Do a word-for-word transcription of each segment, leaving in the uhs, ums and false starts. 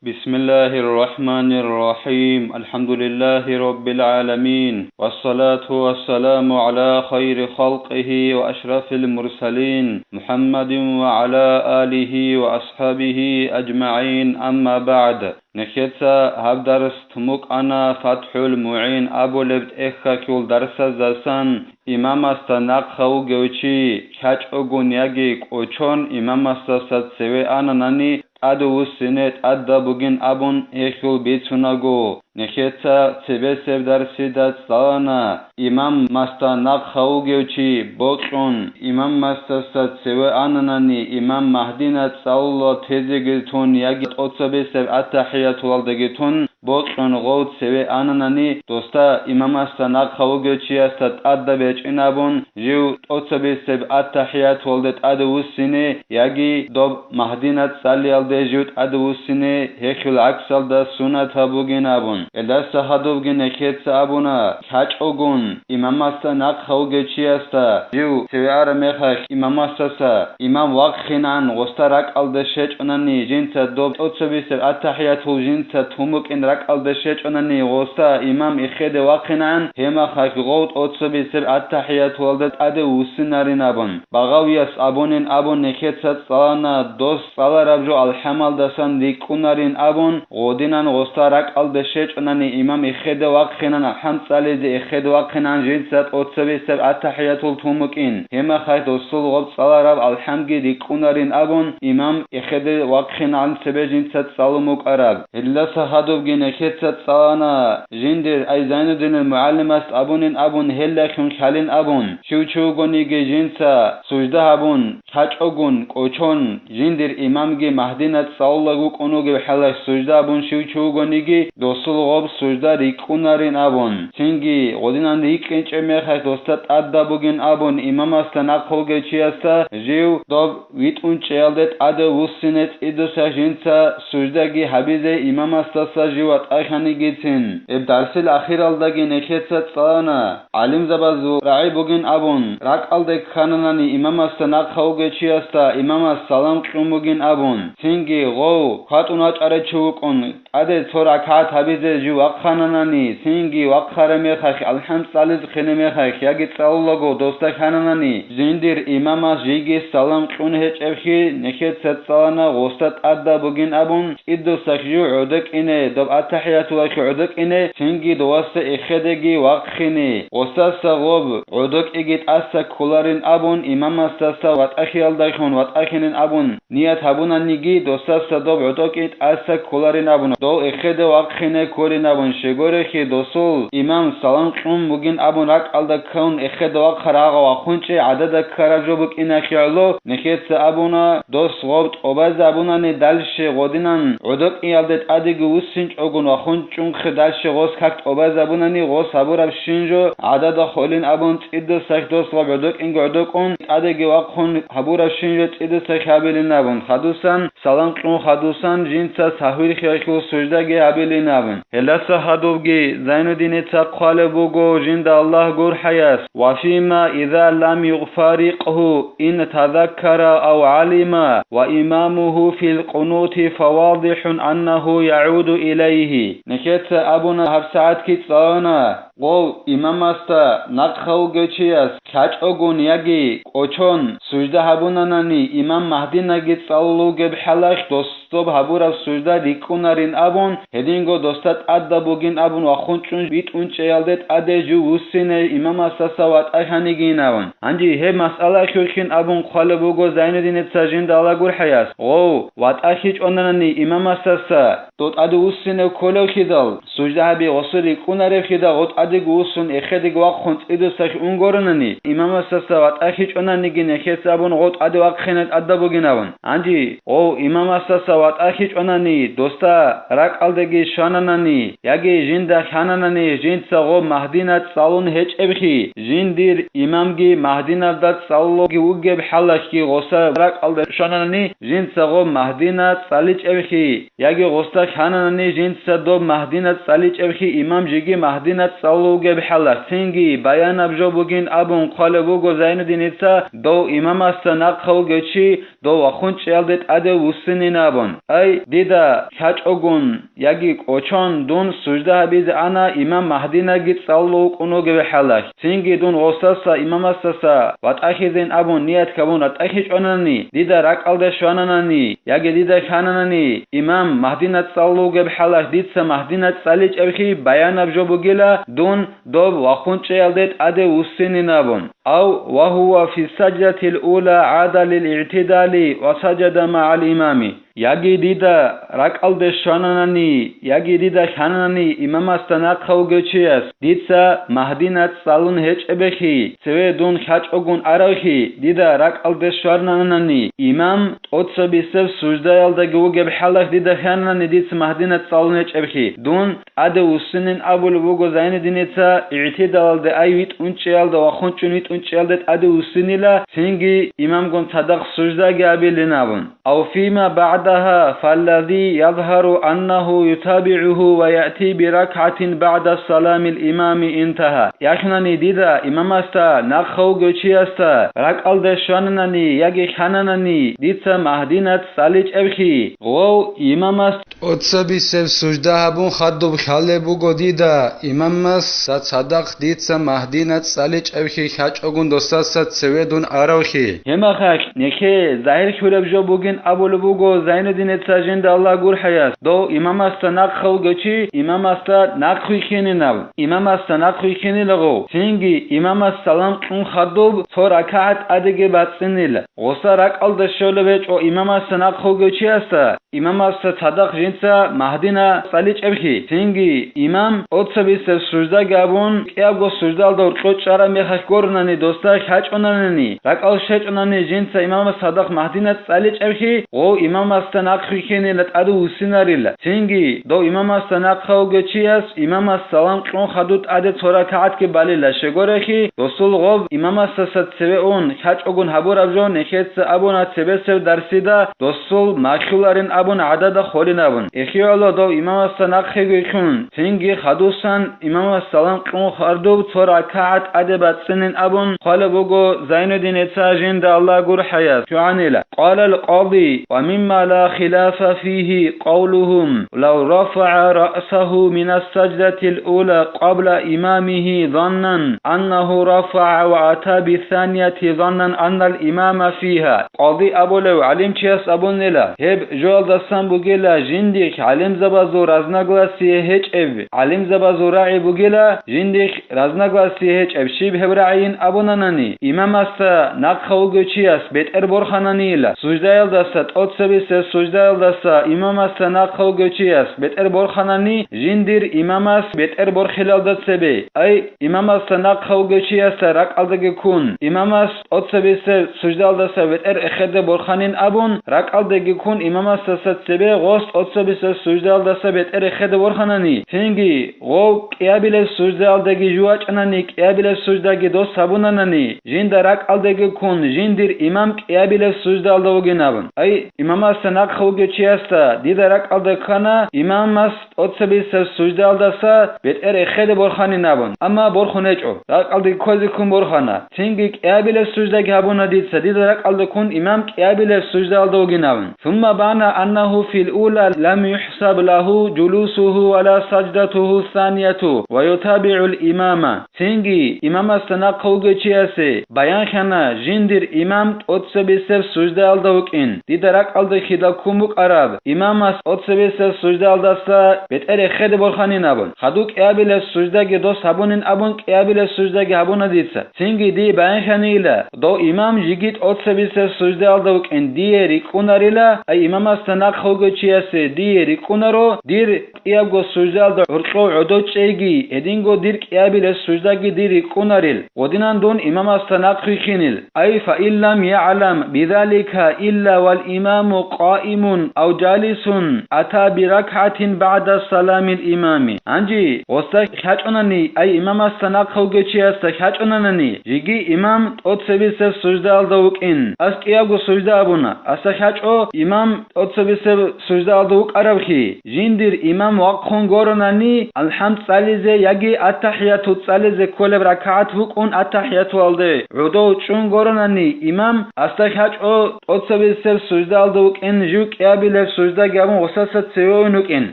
بسم الله الرحمن الرحيم. الحمد لله رب العالمين. والصلاة والسلام على خير خلقه وأشرف المرسلين محمد وعلى آله وأصحابه أجمعين. أما بعد. Нехеца гьаб дарс тумукъана ФатхӀул МугӀин абулеб тӀехьалъул дарсаздасан. Имамасда нахъа вугев чи чачӀогун яги кӀочон имамасдаса цеве ананани, тӀаде вуссине тӀадаб бугин абун гьелъул бицунаго, нехеца цебесеб дарсида цӀалана, имамасда нахъа вугев чи бокьун, имамасдаса цеве ананани, имам Магьдина цӀалула тезеги тун яги тӀоцабесеб аттахӀиятулалдаги тун, бокьун гъов цеве ананани, досда имамасда нахъа вугев чиясда тӀадаб гьечӀин абун, жив тӀоцабесеб аттахӀиятуялде тӀаде вуссине яги доб Магьдина цӀалиялде жив тӀаде вуссине, гьелъул гӀаксалда сунат гьабугин абун. Гьелдаса гьадубги нехеца абуна, чачӀогун имамасда нахъа вугев чиясда жив цеве араб мехалъ имамасдаса, имам вахъинан гъосда ракӀалде щечӀонани, жинца доб тӀоцабисеб аттахӀиятул жинца тун букӀин ракӀалде щечӀонани, гъосда имам эхеде вахъинан, гьемахалъ гъов тӀоцабисеб аттахӀиятулалда тӀаде вуссинарин абун. Багъавияс абунин абун нехеца цӀалана, дос цӀалараб жо алхӀамалдасан рикӀкӀунарин абун, гъодинан гъосда ракӀалде щечӀонани имам эхеде вахъинан, алхӀам цӀализе эхеде вахъинан жинца тӀоцабисеб аттахӀиятул тун букӀин, гьемахалъ досул гъоб цӀалараб алхӀамги рикӀкӀунарин абун, имам эхеде вахъинан цебе жинца цӀалун букӀараб. Гьелдаса гьадубги нехеца цӀалана, жиндир ай Зайнуддинил мугӀалимас абунин абун гьелдалъун лъалин абун, щив чи вугониги жинца сужда гьабун, чачӀогун, кӀочон, жиндир имамги Магьдина цӀалулаг вукӀун вугеб хӀалалъ сужда абун щив чи вугониги, досул гъоб сужда рикӀкӀунарин абун, цинги гъодинан рикӀкӀинчӀеб мехалъ досда тӀадаб бугин абун имамасда нахъа вугев чиясда жив доб витӀун чӀеялде тӀаде вуссине цӀидаса жинца суждаги гьабизе имамасдаса жив ватӀайханигицин. Гьеб дарсил ахиралдаги нехеца цӀалана, гӀалимзабазул рагӀи бугин абун, ракӀалде ккананани имамасда нахъа вугев чиясда имамас салам кьун бугин абун, цинги гъов хватӀун вачӀарав чи вукӀун, тӀаде цо ракагӀат гьабизе жив вахъананани, цинги вахъараб мехалъ, алхӀам цӀализ хине мехалъ яги цӀалулаго досда хьананани, жиндир имамас жийги салам кьун гьечӀебхьи, нехеца цӀалана гъосда тӀадаб бугин абун, цӀидасахъ жив гӀодокӀине, доб аттахӀиятулахъе гӀодокӀине, цинги доваса эхедеги вахъине, гъосдаса гъоб гӀодокӀиги тӀаса кколарин абун, имамасдаса ватӀахиялдалъун ватӀахинин абун ният гьабунаниги, досдаса доб гӀодокӀи тӀаса кколарин абун, дов эхеде вахъине кколин абун, щегорехи досул имам салам кьун бугин абун ракӀалда ккун эхеде вахъарагъа вахъунчӀи гӀадада ккараб жо букӀиналъе гӀоло, нехеца абуна, дос гъоб тӀобазабунани дальше гъодинан гӀодокӀиялде тӀадеги вуссинчӀогун вахъунчӀунхъе дальше гъос как тӀобазабунани гъос гьабураб щин жо гӀадада холин абун, цӀидасахъ дос гъоб гӀодокӀинги гӀодокӀун, тӀадеги вахъун гьабураб щин жо цӀидасахъ гьабилин абун, хадусан, салам кьун хадусан, жинца сагьвил хиялъул суждаги гьабилин абун. Гьелдаса гьадубги Зайнуддиница хъвалеб буго жинда Аллагь гурхӀаяс: «Ва фима иза лам югъфарикъгьу ин тазаккара ав гӀалима ва имамугьу фил къунути фавадихӀун аннагьу ягӀуду илайгьи». Нехеца абуна гьабсагӀатги цӀалана, гъов имамасда нахъа вугев чияс лъачӀогун яги кӀочон сужда гьабунанани, имам Магьдинаги цӀалулев вугеб хӀалалъ дос доб гьабураб сужда рикӀкӀунарин абун, гьединго досда тӀадаб бугин абун вахъун чӀун витӀун чӀеялде тӀаде жив вуссине имамасдаса ватӀа хьанигин абун. Гьанже гьеб масъалаялъулъин абун хъвалеб буго Зайнуддиница жинда Аллагь гурхӀаяс: «Гъов, ватӀа хьичӀонанани имамасдаса, дов тӀаде вуссинев кколевлъидал, сужда гьаби гъосул рикӀкӀунаревлъидал, гъов тӀадеги вуссун, эхедеги вахъун цӀидасахъ унгоронани, имамасдаса ватӀа хьичӀонаниги нехеца абун гъов тӀаде вахъине тӀадаб бугин», – абун. Гьанже гъов имамасдаса ватӀа хьичӀонани, досда ракӀалдеги щвананани, яги жинда хьананани, жинца гъов Магьдина цӀалун гьечӀебхьи, жиндир имамги Магьдинабда цӀалулевги вугеб хӀалалъги гъоса ракӀалде щвананани, жинца гъов Магьдина цӀаличӀебхьи, яги гъосда хьананани, жинца доб Магьдина цӀаличӀебхьи, имам жеги Магьдина цӀал вугеб хӀалалъ, цинги баянаб жо бугин абун хъвалеб буго Зайнуддиница, дов имамасда нахъа вугев чи дов вахунчӀиялде тӀаде вуссинин абун. Ай, дида лъачӀогун яги кӀочон дун сужда гьабизе ана имам Магьдинаги цӀалулев вукӀун вугеб хӀалалъ, цинги дун гъосдаса имамасдаса ватӀахьизейин абун ният гьабун ратӀахьичӀонани, дида ракӀалде щвананани, яги дида хьананани, имам Магьдина цӀалулев вугеб хӀалалъ дица Магьдина цӀаличӀебхи баянаб жо бугила дун доб вахунчӀиялде тӀаде вуссинин абун. Ав ва гьува фи саждатил ула гӀада лил игӀтидали ва сажада магӀал имами. Яги дида ракӀалде щвананани, яги дида хьананани имамасда нахъа вугев чияс, дица Магьдина цӀалун гьечӀебехи, цеве дун хьачӀогун аравхи, дида ракӀалде щвананани, имам тӀоцебесеб суждаялдаги вугеб хӀалалъ дида хьанани дица Магьдина цӀалун гьечӀебхи, дун тӀаде вуссинин абулеб буго Зайнуддиница, игӀтидалалде ай витӀунчӀиялда вахунчӀун витӀунчӀиялде тӀаде вуссинила, цинги имамгун цадахъ суждаги абилин абун. Ав фима багӀдагьа, фаллази язгьару аннагьу ютабигӀугьу ва яъти биракгӀатин багӀда саламил имами интагьа. Яхъинани дида имамасда нахъа вугев чиясда ракӀалде щвананани яги хьананани дица Магьдина цӀаличӀебхи, гъов имамас тӀоцебесеб сужда гьабун хадуб хьалеб буго дида, имамасда цадахъ дица Магьдина цӀаличӀебхи хьачӀогун досдаса цеве дун аравхи. Гьеб мехалъ нехее загьир лъураб жо бугин абулеб буго Зайнуддиница жинда Аллагь гурхӀаяс, дов имамасда нахъа вугев чи имамасда нахъвихьининав, имамасда нахъвихьинилагъов, цинги имамас салам кьун хадуб цо ракагӀат тӀадеги бацӀцӀинила. Гъоса ракӀалда щолеб гьечӀо имамасда нахъа вугев чиясда, имамасда цадахъ жинца Магьдина цӀаличӀебхи, цинги имам тӀоцебесеб суждаги абун, кӀиябго суждалда гьоркьо чӀараб мехалъ гуронани досда хьачӀонанани, ракӀал щвечӀонани жинца имамас цадахъ Магьдина цӀаличӀебхи, гъов имамасда нахъвихьинила тӀаде вуссинарила. Цинги дов имамасда нахъа вугев чияс имамас салам кьун хадуб тӀаде цо ракагӀатги балила щегорехи, досул гъоб имамасдаса цеве ун хьачӀогун гьабураб жо нехеца абуна цебесеб дарсида, досул малъуларин абун гӀадада холин абун. Эхиялъ дов имамасда нахъего вихьун, цинги хадусан имамас салам кьун хадуб цо ракагӀат тӀаде бацӀцӀинин абун хъвалеб буго Зайнуддиница жинда Аллагь гурхӀаяс. КигӀанила. قال القاضي: ومما لا خلاف فيه قولهم: لو رفع رأسه من السجدة الأولى قبل إمامه ظنا أنه رفع وأتى بالثانية ظنا أن الإمام فيها. Къади абулев гӀалимчияс абунила, гьеб жоялдасан бугила жиндихъ гӀалимзабазул разногласие гьечӀеб, гӀалимзабазул рагӀи бугила жиндихъ разногласие гьечӀеб щиб гьеб рагӀийин абунанани, имамасда нахъа вугев чияс бетӀер борхананийила, суждаялдаса, тӀоцебесеб суждаялдаса имамасда нахъа вугев чияс бетӀер борханани, жиндир имамас бетӀер борхилалда цебе, ай, имамасда нахъа вугев чиясда ракӀалдаги ккун, имамас тӀоцебесеб суждаялдаса бетӀер эхеде борханин абун, ракӀалдаги ккун имамасдаса цебе гъос тӀоцебесеб суждаялдаса бетӀер эхеде борханани, цинги гъов кӀиабилеб суждаялдаги жувачӀанани, кӀиабилеб суждаги дос гьабунанани, жинда ракӀалдаги ккун, жиндир имам кӀиабилеб суждаялда вугин абун. Ай, имамасда нахъа вугев чиясда дида ракӀалда ккана, имамас тӀоцебесеб суждаялдаса бетӀер эхеде борханин абун, амма борхун гьечӀо, ракӀалдаги кквезе ккун борхана. Цинги кӀиабилеб суждаги гьабуна дица, дида ракӀалда ккун имам кӀиабилеб суждаялда вугин абун. ثم بان أنه في الأولى لم يحسب له جلوسه ولا سجدته الثانية ويتابع الإمام. Цинги имамасда нахъа вугев чиясе баянхьана жиндир имам тӀоцебесеб суждаялда вукӀин, дида ракӀалда хьида ккун букӀараб, имамас тӀоцебесеб суждаялдаса бетӀер эхеде борханин абун, хадуб кӀиабилеб суждаги дос гьабунин абун кӀиабилеб суждаги гьабуна дица. Цинги дие баянхьанийила, дов имам жеги тӀоцебесеб суждаялда вукӀин дие рикӀкӀунарила, ай имамасда нахъа вугев чиясе дие рикӀкӀунаро, дир кӀиябго суждаялда гьоркьов гӀодов чӀейги, гьединго дир кӀиабилеб суждаги дир рикӀкӀунарил, гъодинан дун имамасда нахъвихьинил. أي فإن لم يعلم بذلك إلا والإمام قائم أو جالس أتى بركعة بعد سلام الإمام. Гьанже гъосда хьачӀунани, ай имамасда нахъа вугев чиясда хьачӀунанани, жеги имам тӀоцебесеб суждаялда вукӀин, ас кӀиябго сужда абуна, аса хьачӀо имам тӀоцеб бисеб суждаялда вукӀарабхъи, жиндир имам вахъун горонани, алхӀамд цӀализе яги аттахӀияту цӀализе кколеб ракагӀат букӀун аттахӀиятуялде гӀодов чӀун горонани, имам асда хьачӀо тӀоцебесеб суждаялда вукӀин, жив кӀиабилеб суждаги абун гъосаса цеве вугин вукӀин.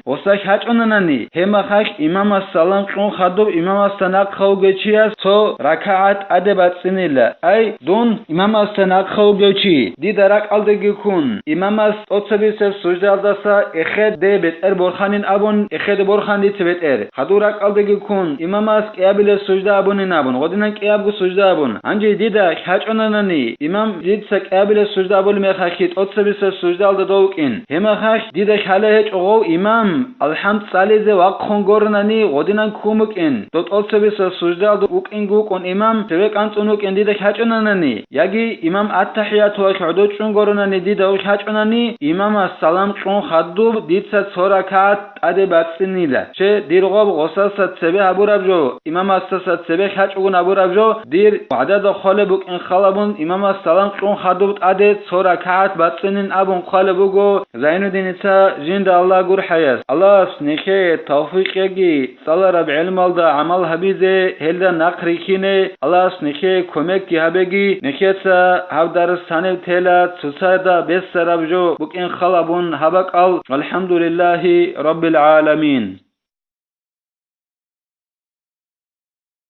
Гъоса хьачӀунанани, гьеб мехалъ имамас салам кьун хадуб имамасда нахъа вугев чияс цо ракагӀат тӀаде бацӀцӀинила. Ай, дун имамасда нахъа вугев чи, дида ракӀалдеги ккун, имамас тӀоцебесеб суждаялдаса эхеде бетӀер борханин абун, эхеде борхан дица бетӀер. Хадур ракӀалдеги ккун, имамас кӀиабилеб сужда абунин абун, гъодинан кӀиабго сужда абун. Гьанже дида хьачӀунанани, имам дица кӀиабилеб сужда абулеб мехалъ тӀоцебесеб суждаялда дов вукӀин. Гьеб мехалъ дида хьале гьечӀо гъов имам, алхӀамд цӀализе вахъун горонани, гъодинан ккун букӀин, дов тӀоцебесеб суждаялда вукӀинги вукӀун имам, цеве кӀанцӀун вукӀин дида хьачӀунанани, яги имам аттахӀиятуялъ гӀодов чӀун горонани дида гьев хьачӀунани, имамас салам кьун хадуб дица цо ракагӀат тӀаде бацӀцӀинила. Че, дир гъоб гъосаса цебе гьабураб жо, имамасдаса цебе хьачӀогун гьабураб жо, дир вагӀдада хъвалеб букӀин халабун, имамас салам кьун хадуб тӀаде цо ракагӀат бацӀцӀинин абун хъвалеб буго Зайнуддиница, жинда Аллагь гурхӀаяс. Аллагьас нехее тавфикъ яги, цӀалараб гӀелмалда гӀамал гьабизе, гьелда нахъ рихьине, Аллагьас нехее кумекги гьабеги, нехеца гьаб дарс гьаниб тела цоцазда бессараб жо букӀин халабун гьаб бакӀал. ВалхӀамдулиллагьи раббил гӀаламин.